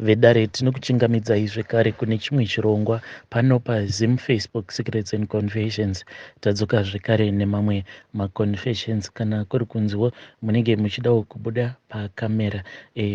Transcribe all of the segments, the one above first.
Vedare, tinokuchingamidzai zvekare kune chimwe chirongwa pano paZim Facebook Secrets and Confessions. Tadzoka zvekare nemamwe maconfessions. Kana kuri kunziwo munenge muchidawo kubuda pakamera,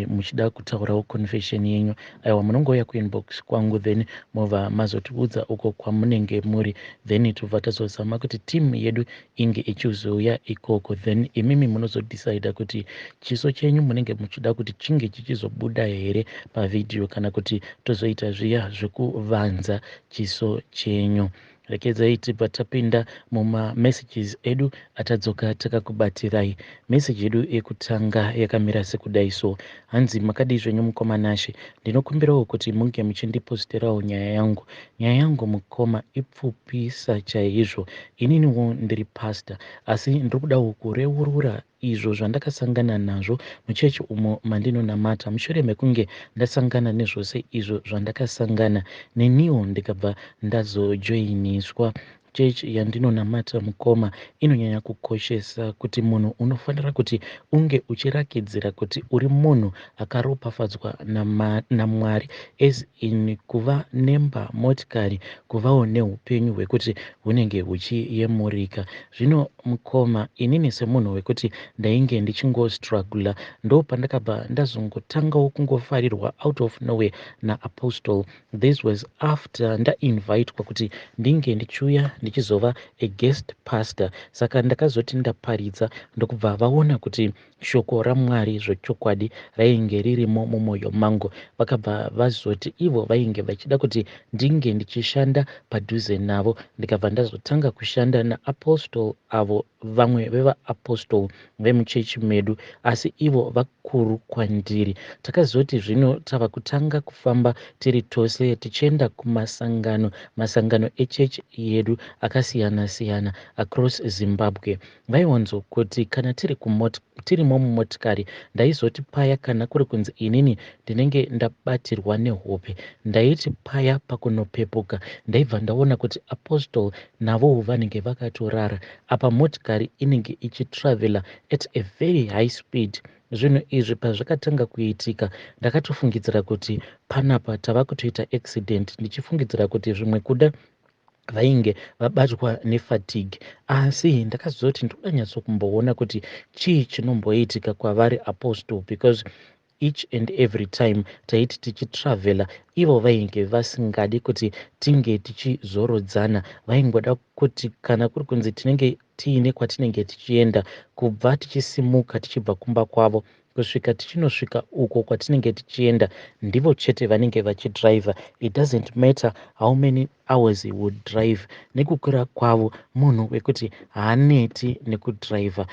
muchida kutaurawo confession yenyu, aiwa, munongouya kuinbox kwangu, then mobva mazotiudza uko kwamunenge muri, then tobva tazozama kuti team yedu inge ichizouya ikoko. Then imimi munozodecida kuti chiso chenyu munenge muchida kuti chinge chichizobuda here pavhidhiyo, kana kuti tozoita zviya zvekuvanza chiso chenyu. Rekedzai tibva tapinda mumamessages edu atadzoka takakubatirai. Meseji yedu yekutanga yakamira sekudai so. Hanzi, "Makadii zvenyu, mukoma Nashe? Ndinokumbirawo kuti munge muchindiposterawo nyaya yangu. Nyaya yangu, mukoma, ipfupisa chaizvo. Ininiwo ndiri pastor, asi ndiri kudawo kureurura izvo zvandakasangana nazvo muchechi umo mandinonamata. Mushure mekunge ndasangana nezvose izvo zvandakasangana neniwo, ndikabva ndazojoiniswa chechi yandinonamata. Mukoma, inonyanya kukoshesa kuti munhu unofanira kuti unge uchirakidzira kuti uri munhu akaropafadzwa naMwari, as in kuva nemba, motikari, kuvawo neupenyu hwekuti hunenge huchiyemurika. Zvino mukoma, inini semunhu wekuti ndainge ndichingostrugula, ndo pandakabva ndazongotangawo kungofarirwa out of nowhere naapostle. This was after ndainvitwa kuti ndinge ndichiuya ndichizova a guest pastor. Saka ndakazoti ndaparidza, ndokubva vaona kuti shoko raMwari zvechokwadi rainge ririmo mumwoyo mangu. Vakabva vazoti ivo vainge vachida kuti ndinge ndichishanda padhuze navo. Ndikabva ndazotanga kushanda naapostle avo, vamwe vevaapostle vemuchechi medu, asi ivo vakuru kwandiri. Takazoti zvino tava kutanga kufamba tiri tose, tichienda kumasangano, masangano echechi yedu akasiyana-siyana across Zimbabwe. Vaiwanzokuti kana tirimo mumotikari, ndaizoti paya kana kuri kunzi inini ndinenge ndabatirwa nehope, ndaiti paya pakunopepuka, ndaibva ndaona kuti apostle navowo vanenge vakatorara. Apa motikari inenge ichitravela at a very high speed. Zvinhu izvi pazvakatanga kuitika, ndakatofungidzira kuti panapa tava kutoita accident, ndichifungidzira kuti zvimwe kuda vainge vabatwa nefatigue. Asi ndakazoti ndoda nyatsokumboona kuti chii chinomboitika kwavari apostle, because each and every time taiti tichitravhela, ivo vainge vasingadi kuti tinge tichizorodzana. Vaingoda kuti kana kuri kunzi tinenge tiine kwatinenge tichienda, kubva tichisimuka tichibva kumba kwavo kusvika tichinosvika uko kwatinenge tichienda, ndivo chete vanenge vachidhiraivha. It doesn't matter how many hours he would drive. Nekukura kwavo, munhu wekuti haaneti nekudhiraivha.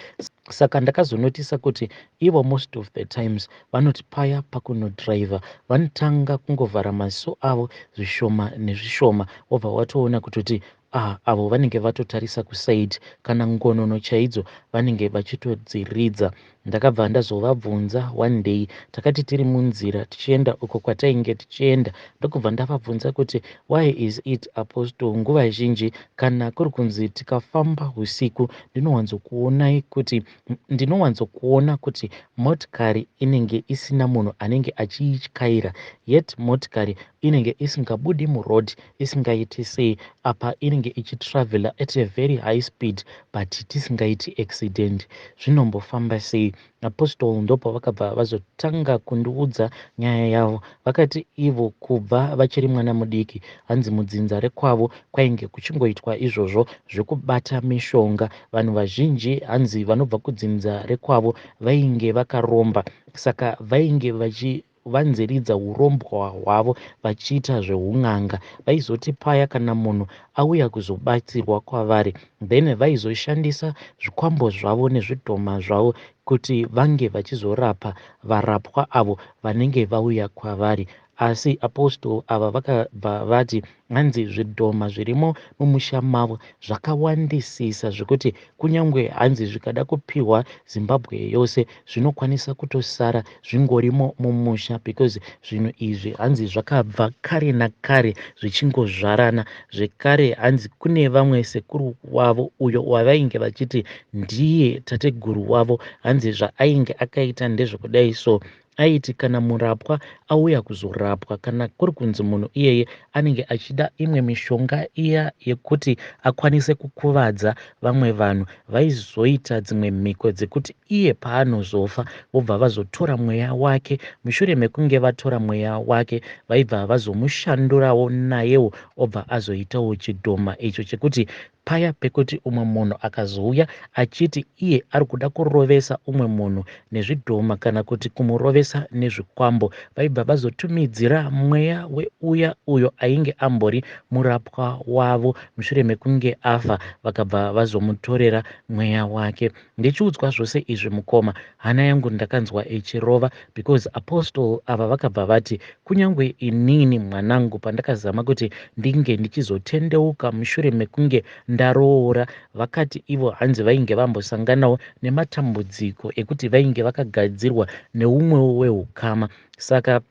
Saka ndakazonotisa kuti ivo most of the times vanoti paya pakunodhiraivha, vanotanga kungovhara maziso avo zvishoma nezvishoma, wobva watoona kutoti, ah, avo vanenge vatotarisa kuside, kana ngonono chaidzo vanenge vachitodziridza. Ndakabva ndazovabvunza one day, takati tiri munzira tichienda uko kwatainge tichienda, ndokubva ndavabvunza kuti, 'Why is it, apostle, nguva zhinji kana kuri kunzi tikafamba usiku, ndinowanzokuonai kuti ndinowanzokuona kuti motikari inenge isina munhu anenge achiityaira, yet motikari inenge isingabudi muroad, isingaiti sei? Apa inenge ichitravela at a very high speed, but tisingaiti accident. Zvinombofamba sei?' Apostle ndopavakabva vazotanga kundiudza nyaya yavo. Vakati ivo kubva vachiri mwana mudiki, hanzi mudzinza rekwavo kwainge kuchingoitwa izvozvo zvekubata mishonga. Vanhu vazhinji, hanzi vanobva kudzinza rekwavo, vainge vakaromba. Saka vainge vachivanziridza urombwa hwavo vachiita zveun'anga. Vaizoti paya kana munhu auya kuzobatsirwa kwavari, then vaizoshandisa zvikwambo zvavo nezvidhoma zvavo kuti vange vachizorapa varapwa avo vanenge vauya kwavari. Asi apostle ava vakabva vati hanzi zvidhoma zvirimo mumusha mavo zvakawandisisa, zvekuti kunyange hanzi zvikada kupiwa Zimbabwe yose, zvinokwanisa kutosara zvingorimo mumusha, because zvinhu izvi hanzi zvakabva kare nakare zvichingozvarana. Zvekare hanzi kune vamwe sekuru wavo uyo wavainge vachiti ndiye tateguru wavo. Hanzi zvaainge akaita ndezvekudai so. Aiti kana murapwa auya kuzorapwa, kana kuri kunzi munhu iyeye anenge achida imwe mishonga iya yekuti akwanise kukuvadza vamwe vanhu, vaizoita dzimwe mhiko dzekuti iye paanozofa vobva vazotora mweya wake. Mushure mekunge vatora mweya wake, vaibva vazomushandurawo nayewo obva azoitawo chidhoma icho chekuti paya pekuti umwe munhu akazouya achiti iye ari kuda kurovesa umwe munhu nezvidhoma kana kuti kumurovesa nezvikwambo, vaibva vazotumidzira mweya weuya uyo ainge ambori murapwa wavo mushure mekunge afa, vakabva vazomutorera mweya wake. Ndichiudzwa zvose izvi mukoma, hana yangu ndakanzwa ichirova because apostle ava vakabva vati kunyangwe inini mwanangu pandakazama kuti ndinge ndichizotendeuka mushure mekunge ndaroora, vakati ivo hanzi vainge vambosanganawo nematambudziko ekuti vainge vakagadzirwa neumwewo wehukama. Saka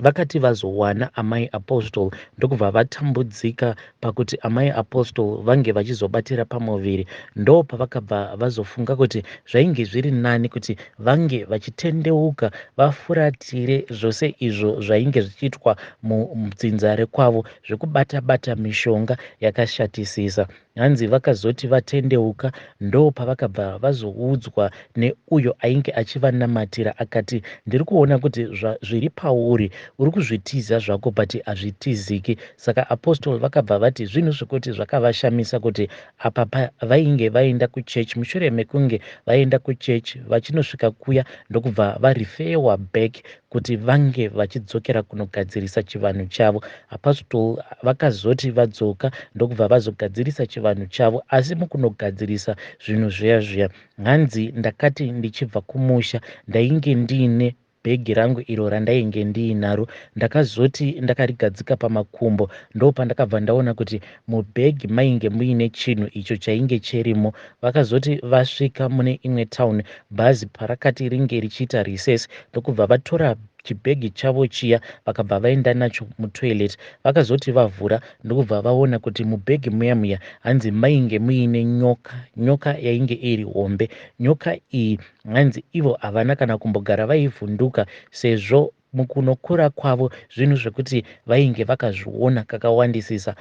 vakati vazowana amai Apostle ndokubva vatambudzika pakuti amai Apostle vange vachizobatira pamuviri, ndopavakabva vazofunga kuti zvainge zviri nani kuti vange vachitendeuka vafuratire zvose izvo zvainge zvichiitwa mudzinza rekwavo zvekubata bata mishonga yakashatisisa. Hanzi vakazoti vatendeuka ndopavakabva vazoudzwa neuyo ainge achivanamatira akati ndiri kuona kuti zviri pauri uri kuzvitiza zvako but hazvitiziki. Saka Apostle vakabva vati zvinhu zvekuti zvakavashamisa kuti apa vainge vaenda kuchechi, mushure mekunge vaenda kuchechi vachinosvika kuya ndokubva varifewa back kuti vange vachidzokera kunogadzirisa chivanhu chavo. Apostle vakazoti vadzoka ndokubva vazogadzirisa chivanhu chavo, asi mukunogadzirisa zvinhu zviya zviya hanzi ndakati ndichibva kumusha ndainge ndiine bhegi rangu iro randainge ndiinaro, ndakazoti ndakarigadzika pamakumbo ndopandakabva ndaona kuti mubhegi mainge muine chinhu icho chainge chirimo. Vakazoti vasvika mune imwe town, bhazi parakati ringe richiita recess ndokubva vatora chibhegi chavo chiya vakabva vaenda nacho mutoilet. Vakazoti vavhura ndokubva vaona kuti mubhegi muya muya hanzi mainge muine nyoka, nyoka yainge iri hombe. Nyoka iyi hanzi ivo havana kana kumbogara vaivhunduka sezvo mukunokura kwavo zvinhu zvekuti vainge vakazviona kakawandisisa,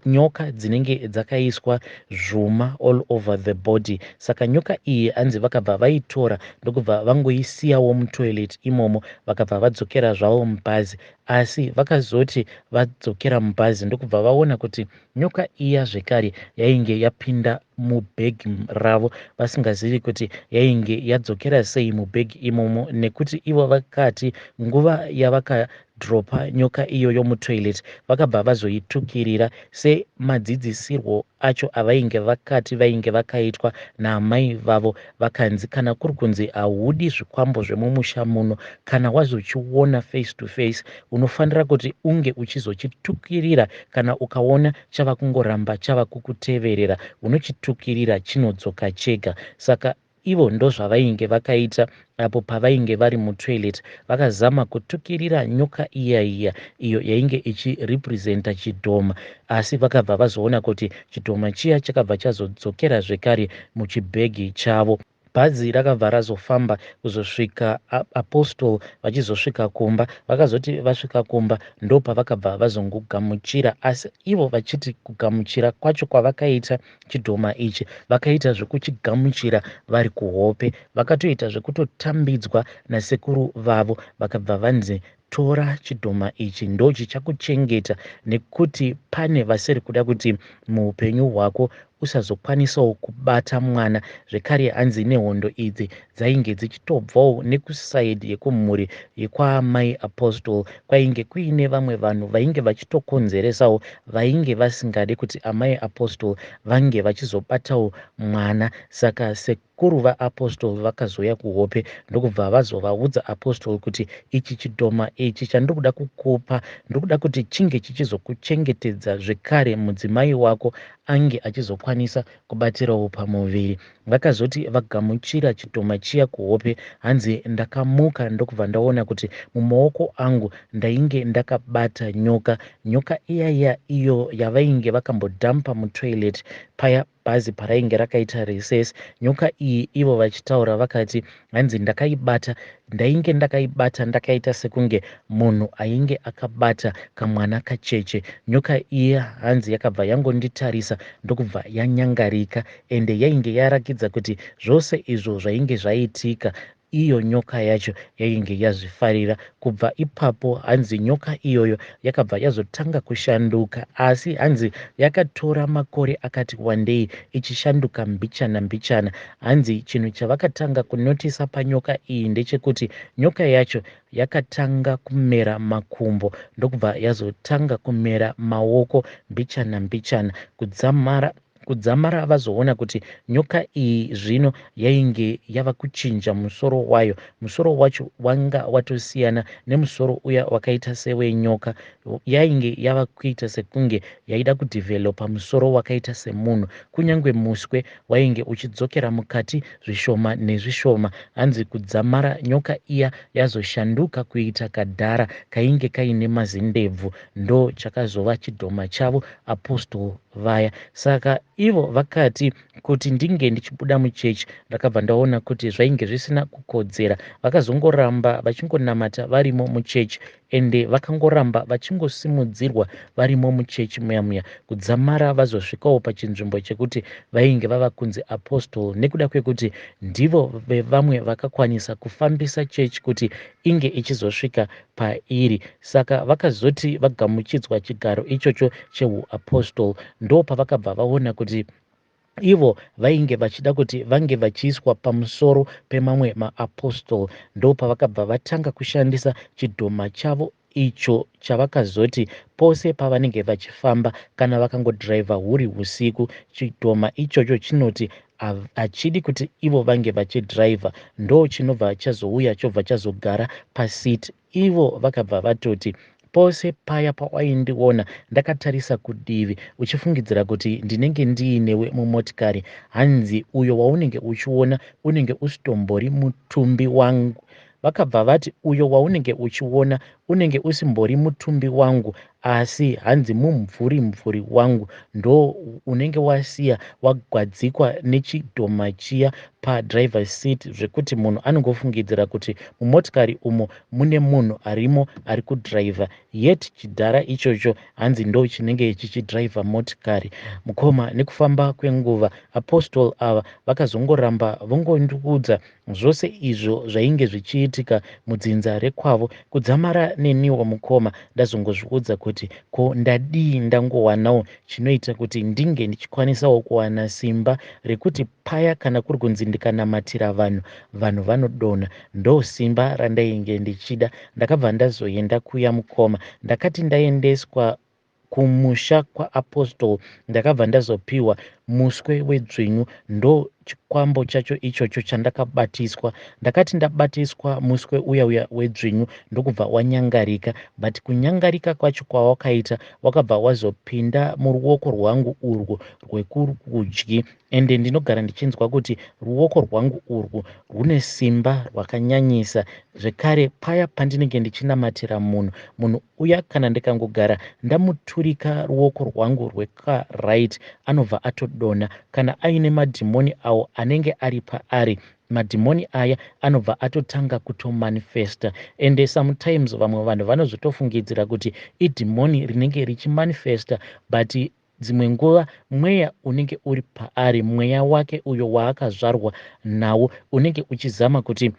nyoka dzinenge dzakaiswa zvuma all over the body. Saka nyoka iyi hanzi vakabva vaitora ndokubva vangoisiyawo mutoilet imomo, vakabva vadzokera zvavo mubhazi. Asi vakazoti vadzokera mubhazi ndokubva vaona kuti nyoka iya zvekare yainge yapinda mubhegi ravo, vasingazivi kuti yainge yadzokera sei mubhegi imomo, nekuti ivo vakati nguva yavakadropa nyoka iyoyo mutoilet vakabva vazoitukirira semadzidzisirwo acho avainge vakati vainge vakaitwa naamai vavo. Vakanzi kana kuri kunzi haudi zvikwambo zvemumusha muno, kana wazochiona face to face unofanira kuti unge uchizochitukirira. Kana ukaona chava kungoramba chava kukuteverera, unochitukirira chinodzoka chega. Saka ivo ndozvavainge vakaita apo pavainge vari mutoilet, vakazama kutukirira nyoka iya iya iyo yainge ichirepresenta chidhoma, asi vakabva vazoona kuti chidhoma chiya chakabva chazodzokera zvekare muchibhegi chavo. Bhazi rakabva razofamba kuzosvika Apostle vachizosvika kumba. Vakazoti vasvika kumba ndopavakabva vazongogamuchira, asi ivo vachiti kugamuchira kwacho kwavakaita chidhoma ichi vakaita zvekuchigamuchira vari kuhope, vakatoita zvekutotambidzwa nasekuru vavo, vakabva vanzi tora chidhoma ichi ndo chichakuchengeta nekuti pane vasiri kuda kuti muupenyu hwako usazokwanisawo kubata mwana zvekare. Hanzi nehondo idzi dzainge dzichitobvawo nekusaidi yekumhuri yekwaamai Apostle, kwainge kuine vamwe vanhu vainge vachitokonzeresawo, vainge vasingade kuti amai Apostle vange vachizobatawo mwana. Saka sekuru vaApostle vakazouya kuhope ndokubva vazovaudza Apostle kuti ichi chidhoma ichi chandiri kuda kukupa ndiri kuda kuti chinge chichizokuchengetedza zvekare mudzimai wako ange achizokwanisa kubatirawo pamuviri. Vakazoti vagamuchira chidhoma chiya kuhope, hanzi ndakamuka ndokubva ndaona kuti mumaoko angu ndainge ndakabata nyoka, nyoka iya iya iyo yavainge vakambodhampa mutoilet paya. bhazi parainge rakaita recess. Nyoka iyi ivo vachitaura vakati hanzi ndakaibata, ndainge ndakaibata ndakaita sekunge munhu ainge akabata kamwana kacheche. Nyoka iya hanzi yakabva yangonditarisa ndokubva yanyangarika, ende yainge yarakidza kuti zvose izvo zvainge zvaitika iyo nyoka yacho yainge yazvifarira. Kubva ipapo hanzi nyoka iyoyo yakabva yazotanga kushanduka, asi hanzi yakatora makore akati wandei ichishanduka mbichana mbichana. Hanzi chinhu chavakatanga kunotisa panyoka iyi ndechekuti nyoka yacho yakatanga kumera makumbo ndokubva yazotanga kumera maoko mbichana mbichana, kudzamara kudzamara vazoona kuti nyoka iyi zvino yainge yava kuchinja musoro wayo. Musoro wacho wanga watosiyana nemusoro uya wakaita sewenyoka. Yainge yava kuita sekunge yaida kudhivhelopa musoro wakaita semunhu, kunyange muswe wainge uchidzokera mukati zvishoma nezvishoma. Hanzi kudzamara nyoka iya yazoshanduka kuita kadhara kainge kaine mazindebvu, ndo chakazova chidhoma chavo Apostle vaya. Saka ivo vakati kuti ndinge ndichibuda muchechi, ndakabva ndaona kuti zvainge zvisina kukodzera. Vakazongoramba vachingonamata varimo muchechi, ende vakangoramba vachingosimudzirwa varimo muchechi muya muya, kudzamara vazosvikawo pachinzvimbo chekuti vainge vava kunzi Apostle, nekuda kwekuti ndivo vevamwe vakakwanisa kufambisa chechi kuti inge ichizosvika pairi. Saka vakazoti vagamuchidzwa chigaro ichocho cheuapostle, ndo pavakabva vaona kuti ivo vainge vachida kuti vange vachiiswa pamusoro pemamwe maapostle. Ndo pavakabva vatanga kushandisa chidhoma chavo icho chavakazoti pose pavanenge vachifamba, kana vakangodhiraivha huri usiku, chidhoma ichocho chinoti hachidi kuti ivo vange vachidhiraivha, ndo chinobva chazouya chobva chazogara paseat. Ivo vakabva vatoti pose paya pawaindiona ndakatarisa kudivi uchifungidzira kuti ndinenge ndiinewe mumotikari, hanzi uyo waunenge uchiona unenge usitombori mutumbi wangu. Vakabva vati uyo waunenge uchiona unenge usimbori mutumbi wangu, asi hanzi mumvuri mvuri wangu ndo unenge wasiya wagwadzikwa nechidhoma chiya padriver seat, zvekuti munhu anongofungidzira kuti mumotikari umo mune munhu arimo ari kudhiraivha, yet chidhara ichocho hanzi ndo chinenge chichidhiraivha motikari. Mukoma, nekufamba kwenguva Apostle ava vakazongoramba vongondiudza zvose izvo zvainge zvichiitika mudzinza rekwavo, kudzamara neniwo mukoma ndazongozviudza kuti ko ndadii ndangowanawo chinoita kuti ndinge ndichikwanisawo kuwana simba rekuti paya kana kuri kunzi ndikanamatira vanhu, vanhu vanodonha. Ndo simba randainge ndichida. Ndakabva ndazoenda kuya mukoma. Ndakati ndaendeswa kumusha kwaApostle, ndakabva ndazopiwa muswe wedzvinyu, ndo chikwambo chacho ichocho chandakabatiswa. Ndakati ndabatiswa muswe uya uya wedzvinyu, ndokubva wanyangarika, but kunyangarika kwacho kwawakaita wakabva wazopinda muruoko rwangu urwu rwekurudyi, ende ndinogara ndichinzwa kuti ruoko rwangu urwu rwune simba rwakanyanyisa. Zvekare paya pandinenge ndichinamatira munhu, munhu uya kana ndikangogara ndamuturika ruoko rwangu rwekaright, anobva atodonha. Kana aine madhimoni awo anenge ari paari, madhimoni aya anobva atotanga kutomanifesta, ende sometimes vamwe vanhu vanozotofungidzira kuti idhimoni rinenge richimanifesta, but dzimwe nguva mweya unenge uri paari, mweya wake uyo waakazvarwa nawo, unenge uchizama kuti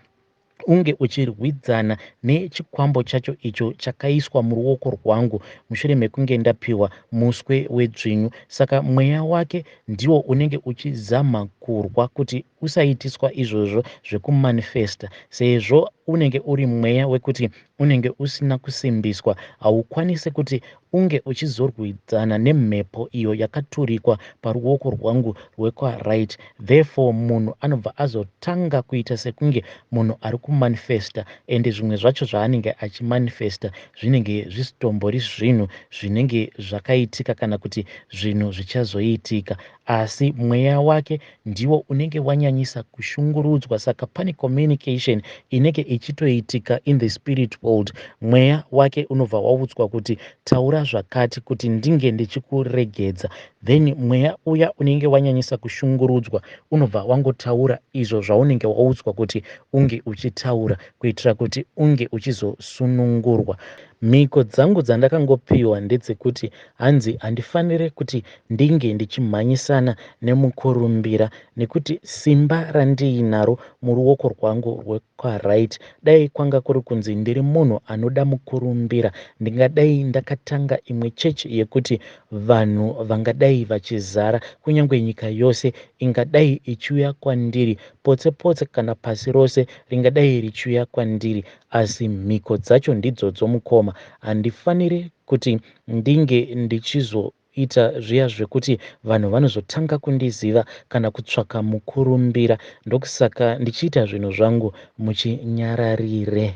unge uchirwidzana nechikwambo chacho icho chakaiswa muruoko rwangu mushure mekunge ndapiwa muswe wedzvinyu. Saka mweya wake ndiwo unenge uchizama kurwa kuti usaitiswa izvozvo zvekumanifesta, sezvo unenge uri mweya wekuti unenge usina kusimbiswa, haukwanisi kuti unge uchizorwidzana nemhepo iyo yakaturikwa paruoko rwangu rwekwaright. Therefore munhu anobva azotanga kuita sekunge munhu ari kumanifesta, ende zvimwe zvacho zvaanenge achimanifesta zvinenge zvisitombori zvinhu zvinenge zvakaitika kana kuti zvinhu zvichazoitika, asi mweya wake ndiwo unenge wanyanyisa kushungurudzwa. Saka pane communication inenge ichitoitika in the spirit world. Mweya wake unobva waudzwa kuti taura zvakati kuti ndinge ndichikuregedza. Then mweya uya unenge wanyanyisa kushungurudzwa unobva wangotaura izvo zvaunenge waudzwa kuti unge uchitaura kuitira kuti unge uchizosunungurwa. Mhiko dzangu dzandakangopiwa ndedzekuti hanzi handifanire kuti ndinge ndichimhanyisana nemukurumbira nekuti simba randiinaro muruoko rwangu rwekwaright dai kwanga kuri kunzi ndiri munhu anoda mukurumbira ndingadai ndakatanga imwe chechi yekuti vanhu vangadai vachizara kunyange nyika yose ingadai ichiuya kwandiri potse potse kana pasi rose ringadai richiuya kwandiri asi mhiko dzacho ndidzodzo mukoma handifanire kuti ndinge ndichizoita zviya zvekuti vanhu vanozotanga kundiziva kana kutsvaka mukurumbira ndokusaka ndichiita zvinhu zvangu muchinyararire.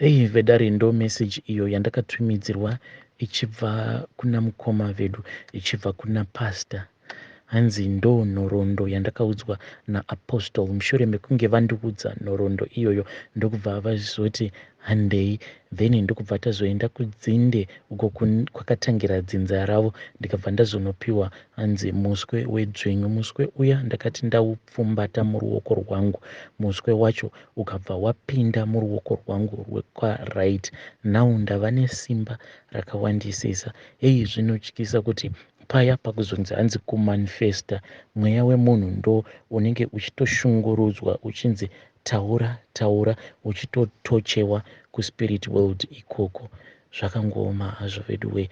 Hey vedare ndo message iyo yandakatumidzirwa ichibva kuna mukoma vedu ichibva kuna pastor hanzi ndo nhoroondo yandakaudzwa naapostle mushure mekunge vandiudza nhoroondo iyoyo ndokubva vazoti handei then ndokubva tazoenda kudzinde uko kwakatangira dzinza ravo ndikabva ndazonopiwa hanzi muswe wedzvinyu muswe uya ndakati ndaupfumbata muruoko rwangu muswe wacho ukabva wapinda muruoko rwangu rwekwaright now ndava nesimba rakawandisisa heyi zvinotyisa kuti paya pakuzonzi hanzi kumanifesta mweya wemunhu ndo unenge uchitoshungurudzwa uchinzi taura taura uchitotochewa kuspirit world ikoko zvakangooma hazvo veduwee.